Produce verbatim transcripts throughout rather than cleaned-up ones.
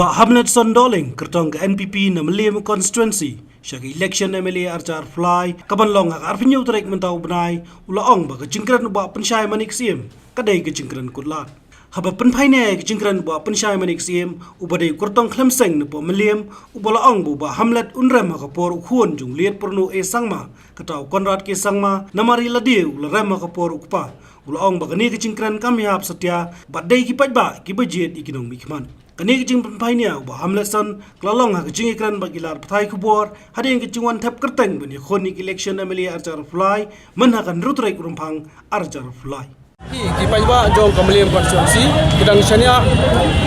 Bah Hamletson Dohling, kyrtong ka N P P na Mylliem Constituency, sha ka election M L A arhajar arphew lai, kaban long ha ka arphew hynñiew tarik mynta u bnai, u la ong ba ka jingkren u Bah Pynshai Manik Syiem ka dei ka jingkren kutlad. Haba pynphai nia ïa ka jingkren u Bah Pynshai Manik Syiem, uba dei u kyrtong khlem seng na poh Mylliem, uba la ong ba u Bah Hamlet un rem ha ka por u khun jong u Liet Pyrno A Sangma, kata u Conrad K Sangma, namar ïa lade u la rem ha ka por u kpa. U la ong ba kane ka jingkren kam ïahap satia, bad dei ki paidbah kiba jied ïa ki nongmihkhmat. Kane ka jingpynphai nia u Bah Hamletson ka la long ha ka jingïakren bad ki lad pathai khubor, hadien ka jingwan thep kyrteng ban ïakhun ïa ka election M L A arhajar arphew lai, myn ha ka hynriew tarik u Rymphang arhajar arphew lai. Ki, ki paidbah jong ka Mylliem constituency ki dang shaniah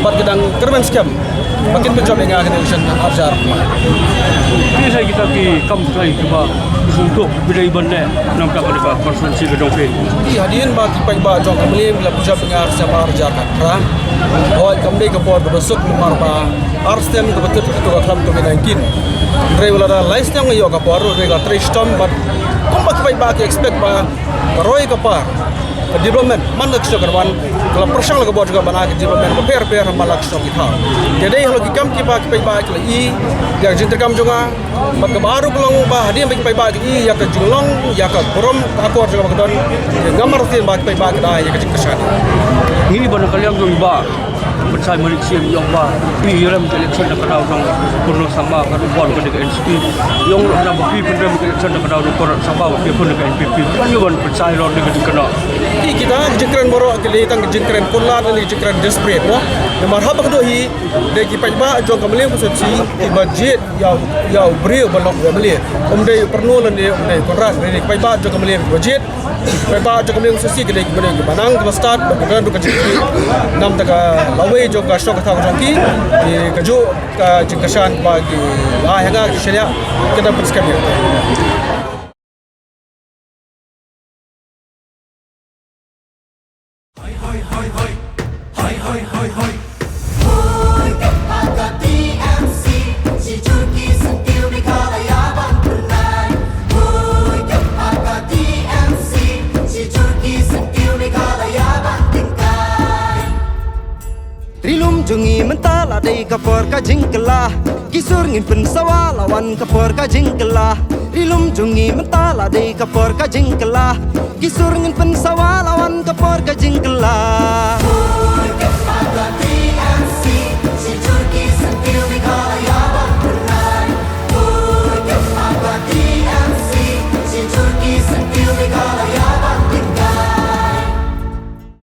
bad ki dang kyrmen skhem ba kin pynjop ïa nga ha ka election arhajar arphew lai. Ki sa kita ki kam kai kiba sngewthuh, ki dei ban leh na ka bynta ka constituency ka jong phi. Ki, hadien ba ki paidbah jong ka Mylliem ki la pynjop ïa nga ha ka election arhajar arphew lai, hooid, kam dei ka por kaba suk namar ba ar snem kaba tut ka khlam covid nineteen. Hynrei wat la da lai snem nga ïoh ka por, hynrei ka la trei shitom bad kumba ki paidbah ki expect ba ka roi ka par, ka development man la ka shnong ka wan, ka la pyrshang la ka bor jong ka ban ai ka development bapher bapher ha man la ka shnong ki thaw. Te dei halor ki kam kiba ki paidbah ki la ïohi ïa ka jingtreikam jong nga. Bad kaba ar ruh ka long ba hadien ba ki paidbah ki ïohi ïa ka jinglong, ïa ka burom ka akor jong nga ba ka don, ïa nga marwei ba ki paidbah ki da ïa ka jingkyrshan. Ngi ba na ka liang jong i Bah Pynshai Manik Syiem i ong ba phi ïarem ka election da ka daw jong Pyrno Sangma, ka ruh bor ka dei ka N C P. I ong ruh ba phi pynrem ka election da ka daw jong Conrad Sangma, ba phi pynrem ka N P P. Kan ïa ban pynshai halor kane ka jingkynnoh. Ki, kita ki jingkren baroh ki dei tang ki jingkren kutlad ne ki jingkren desperate, no. Namar haba ka duh hi, dei ki paidbah jong ka Mylliem constituency kiba jied ïa, ïa u briew ban long u M L A. Um dei u Pyrno lane um dei u Conrad, dei ki paidbah jong ka Mylliem kiba jied. Ki paidbah jong ka Mylliem constituency ki dei kiba dei kiba nang kiba stad, ba ka don ruh ka jingkyrmen namar ka lawei jong ka shnong ka thaw ka jong ki. Ki, kajuh ka jingkyrshan ba ki ai ha nga, ki shaniah, ki dang pynskhem ïa. Ri lum jong ngi mynta la dei ka por ka jingkylla. Ki sur ngin pynsawa la wan ka por ka jingkylla. Ri lum jong ngi mynta la dei ka por ka jingkylla. Ki sur ngin pynsawa la wan ka por ka jingkylla.